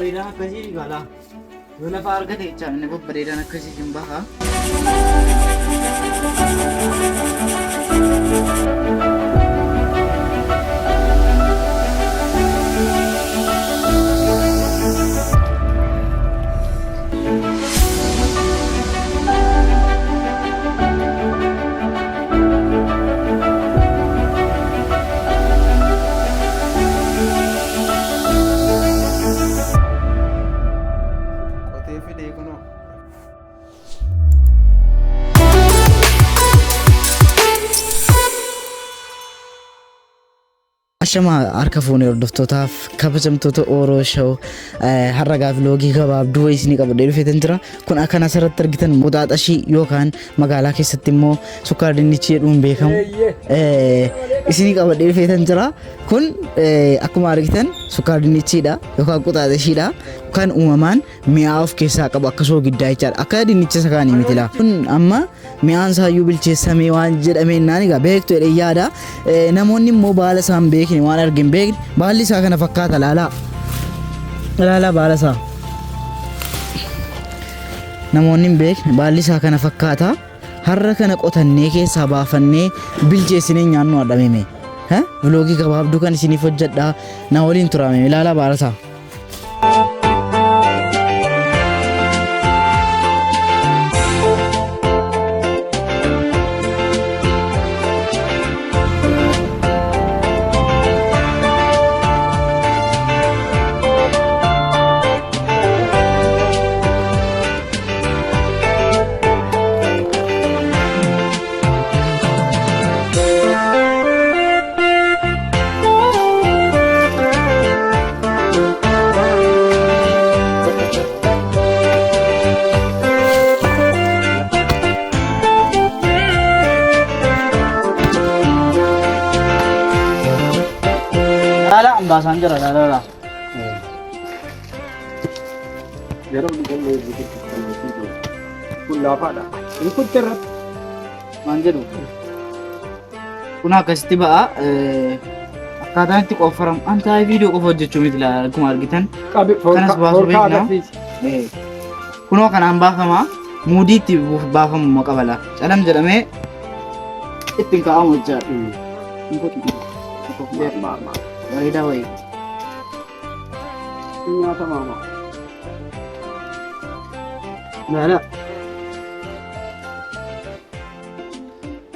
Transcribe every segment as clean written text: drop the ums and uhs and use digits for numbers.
Babbareedaan akkasii ni gala. Yoo lafa argate jechaan inni babbareedaan akkasii hin baha. Qotee fidee kunoo. Ashama harka fuunee hordoftootaaf kabajamtoota Ooroo Show har'a gaaf loogii gabaabduu wayii isinii qabadhee dhufeetan jira. Kun akkan asirratti argitan muxaaxashii yookaan magaalaa keessatti immoo sukkaar dinnichii jedhuun beekamu isinii qabadhee dhufeetan jira. Kun akkuma argitan sukkaar dinnichiidha yookaan quxaaxashiidha kan uumamaan mi'aa of keessaa qabu akka soogiddaa jechaadha. Akka dinnicha isa kaanii miti laa. Kun amma mi'aan isaayyuu bilcheessamee waan jedhamee naan egaa beektu jedhee yaada. Namoonni immoo baala isaa hin beekne waan arge hin beekne baalli isaa kana fakkaata laalaa. Laalaa baala isaa. Namoonni hin beekne baalli isaa kana fakkaata. Har'a kana qotannee keessaa baafannee bilcheessinee nyaannu hadhameme. Vloogii gabaabduu kan isiniif hojjedha. Na waliin turaame ilaalaa baala isaa. Lala ambaasaan jira lala lala. Yeroo dhugamu biqiltuu kun laafaadha. Inni kun irratti Waan jedhu. Kun akkasitti ba'a. Akkaataan itti qoffaramu an taa'ee viidiyoo qofa hojjechuu miti laa akkuma argitan. Qabi Kanas baasuu foorkaa beekna. agarsiisi. Kunoo kanaan baafama. Muudii itti baafamu immoo qaba laa. Calam jedhamee ittiin kaa'amu jechaadha. Bareedaa wayii. Nyaata maama. Laala.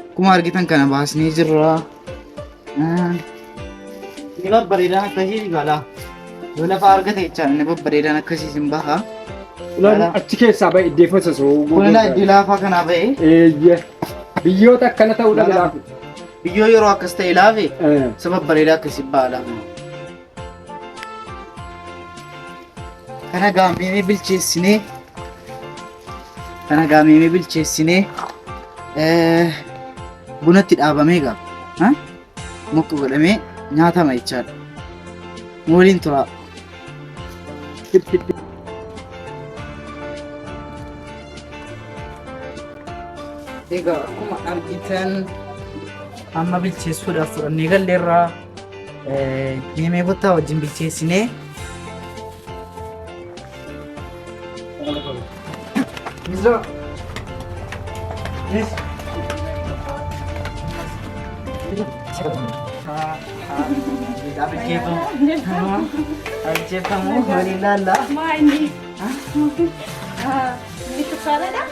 Akkuma argitan kana baasnee jirra. Inni babbareedaan akkasii gala. Yoo lafa argate jechaan inni babbareedaan akkasii sin baha. Ulaan achi keessaa ba'e iddee fososoo. Kun ilaa iddoo laafaa kanaa ba'e. Eeyyee. Biyyoota akkana ta'uu dhabe laafu. Biyyoo yeroo akkas ta'e laafe isa babbareedaa akkasii ba'a laafa. Kana gaammeemee bilcheessinee kana gaammeemee bilcheessinee bunatti dhaabamee gaa mokka godhamee nyaatama jechaadha. Nu waliin turaa. Egaa akkuma argitan amma bilcheessuudhaaf fudhannee galleerraa Meemee kottaa wajjin bilcheessinee. Misra. Yes. Bilcheeffamu waliin laalla. Maali? Inni shukkaaraadha?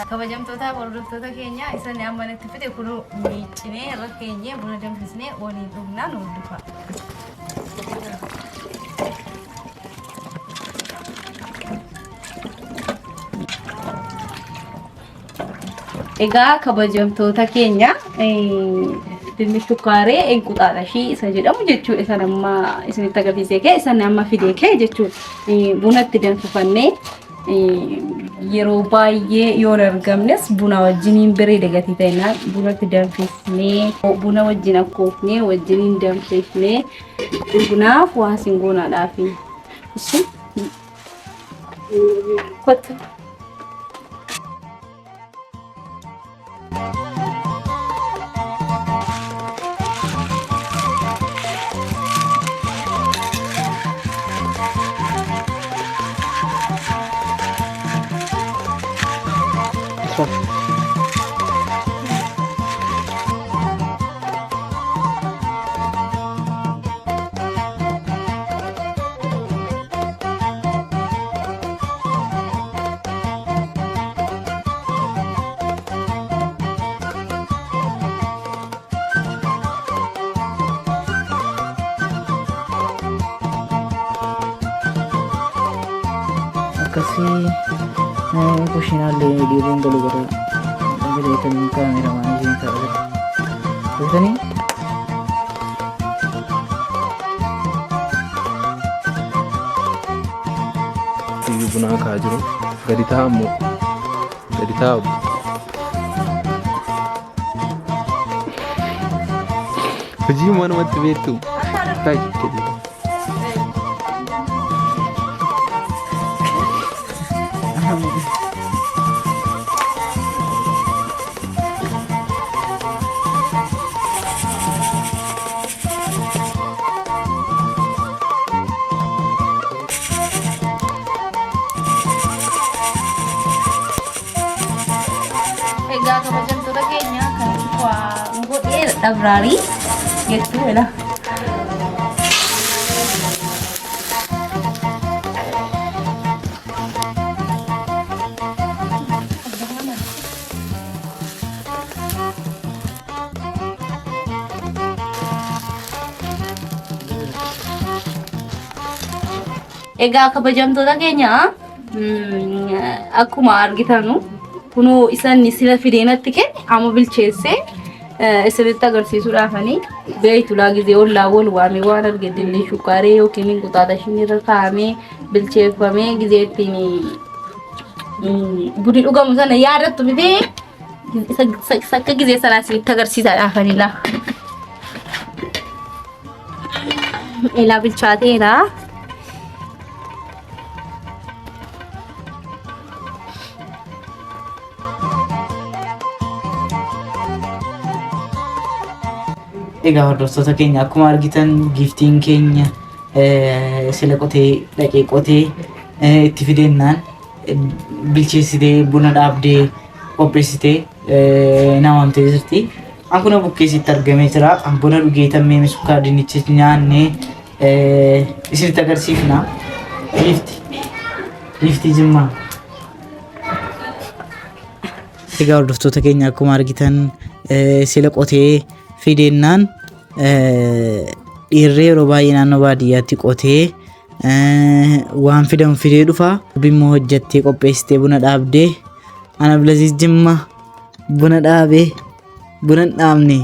Kabajamtoota hordoftoota keenya isan amma natti fide kun miiccinee irra keenyee buna danfisnee waliin dhugnaa nu hordofa. Egaa kabajamtoota keenya dinnichi shukkaaree inquxaaxashii isa jedhamu jechuudha. Isan amma isinitti agarsiisee ka'e isan amma fidee ka'e jechuudha. Bunatti danfifannee yeroo baay'ee yoo hin argamnes buna wajjiniin bareeda gatii ta'inaan bunatti danfisnee buna wajjin akkoofnee wajjiniin danfisnee dhugnaaf waa singoonaadhaafi. Isin kottu. Akkasii kushiinaallee dhiirri hin galu gara galee kaameeramaan isheen taa'u. Beektanii? Iyyuu bunaa kaa jiru gadi taa'ammoo gadi taa'u. Hojii manumatti beektu. Taa'e. Egaa kabajamtoota keenya kan waa godhee dhabraarii jechuudha. Egaa kabajamtoota keenya akkuma argitanu kunoo isan sila fideenatti kenne amma bilcheessee isinitti agarsiisuudhaafanii beeytulaa gizee ollaa wal waamee waan arge dinni shukkaaree yookiin inquxaaxashiin irra kaa'amee bilcheeffamee gizee ittiin bunni dhugamu sana yaadattu miti akka gizee sanaa isinitti agarsiisaadhaafanii laa. Ilaa bilchaateera. Egaa hordoftoota keenya akkuma argitan giiftiin keenya sila qotee dhaqee qotee itti fideennaan bilcheessitee buna dhaabdee qopheessitee na waamtee jirti. An kun bukkeessitti argamee jira. An buna dhugee tammee sukkaar dinnicha nyaannee isinitti agarsiifna. Giifti. Giiftii Jimmaa. Egaa hordoftoota keenya akkuma argitan sila qotee fideennaan dhiirri yeroo baay'ee naannoo baadiyyaatti qotee waan fidamu fidee dhufa. Bimmoo hojjettee qopheessitee buna dhaabdee ana Abdulaziz Jimma buna dhaabee buna hin dhaabne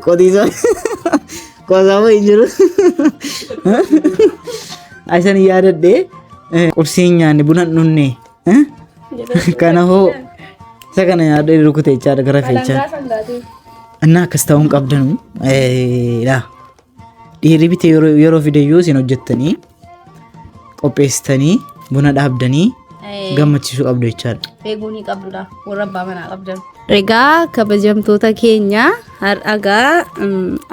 qotiisa qosaa wayii jiru. Asan yaadadhee qursii hin nyaanne buna hin dhunne. Kana hoo isa kana yaadee rukute jechaadha gara feechaa. Innaa akkas ta'uu hin qabdanu. Dha. Dhiirri bitee yeroo fideyyuu isin hojjettanii qopheessitanii buna dhaabdanii gammachiisuu qabdu jechaadha. Eeguu ni qabdudha warra abbaa manaa qabdan. Egaa kabajamtoota keenya har'agaa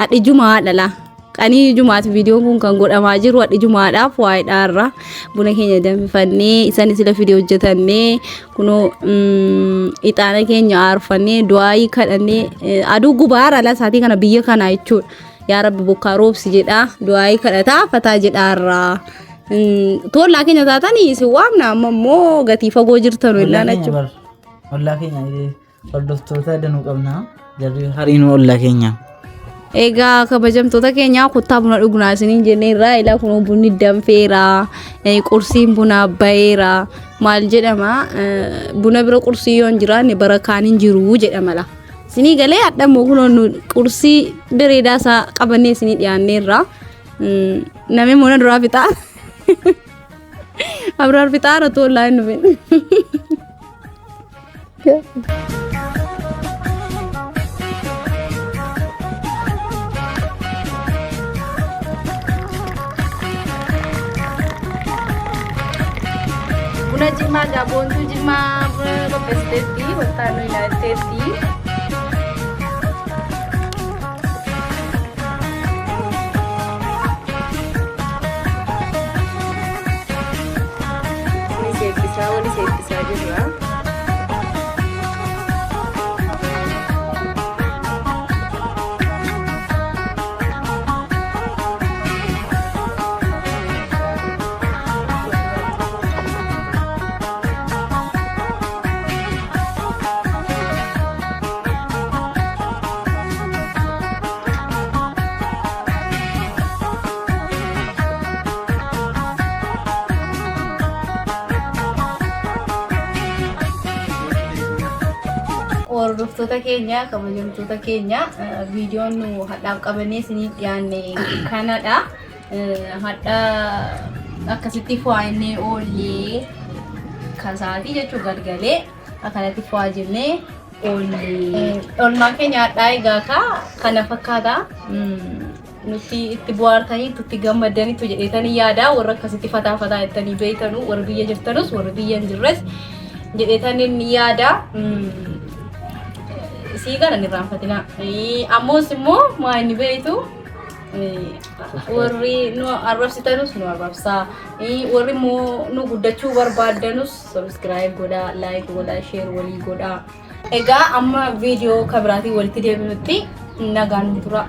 hadhi jumaadha laa. Qanii jumaati viidiyoon kun kan godhamaa jiru hadhi jumaadhaaf waa'eedhaarra buna keenya danfifannee isaan sila fide hojjetannee kunoo ixaana keenya aarfannee du'aayii kadhannee aduu gubaara ala isaatii kana biyya kanaa jechuudha. Yaa Rabbi bokkaa roobsi jedhaa du'aayii kadhataa fataa jedhaarraa. Toollaa keenya taatanii isin waamna amma immoo gatii fagoo jirtanu illaan jechuudha. Ollaa keenya hordoftoota danuu qabna. Jarri hariinuu ollaa keenya. Egaa kabajamtoota keenyaa kottaa buna dhugnaa isiniin jennee irraa ilaa kun bunni danfeera qursiin bunaa baheera maal jedhama buna bira qursii yoo hin jiraanne barakaan hin jiru jedhama la. Isinii galee hadha immoo kunoo nu qursii bareedaa isaa qabannee isinii dhiyaanneerra. Namni immoo na duraa fixaa. Abraar fixaara tollaa hin dhufin. Buna jimmaa gaaboontuu jimmaa buna qopheessiteetti wanta nu ilaalteetti. Wali eebbisaa wali eebbisaa jirra. Hordoftoota keenya, kabajamtoota keenya, viidiyoon nu hadhaaf qabannee isiniif dhiyaanne kanadha. Hadha akkasitti fo'annee oollee kasaatii jechuun galgalee akkanatti fo'aa jennee oollee. Oolmaan keenya hadhaa egaa kana fakkaata. Nuti itti bohaartanii itti gammaddaniitu jedheetanii yaada warra akkasitti fataa fataa jettanii beeytanu, warra biyya jirtanus warra biyya hin jirres jedheetanii yaada. Sii kana hin irraanfatina. Ammoos immoo maa inni beeytu, warri nu arrabsitanus nu arrabsaa, warri immoo nu guddachuu barbaaddanus subscribe godhaa, like godhaa, share walii godhaa. Egaa amma viidiyoo kabiraatiin walitti deebinutti nagaan nu tura.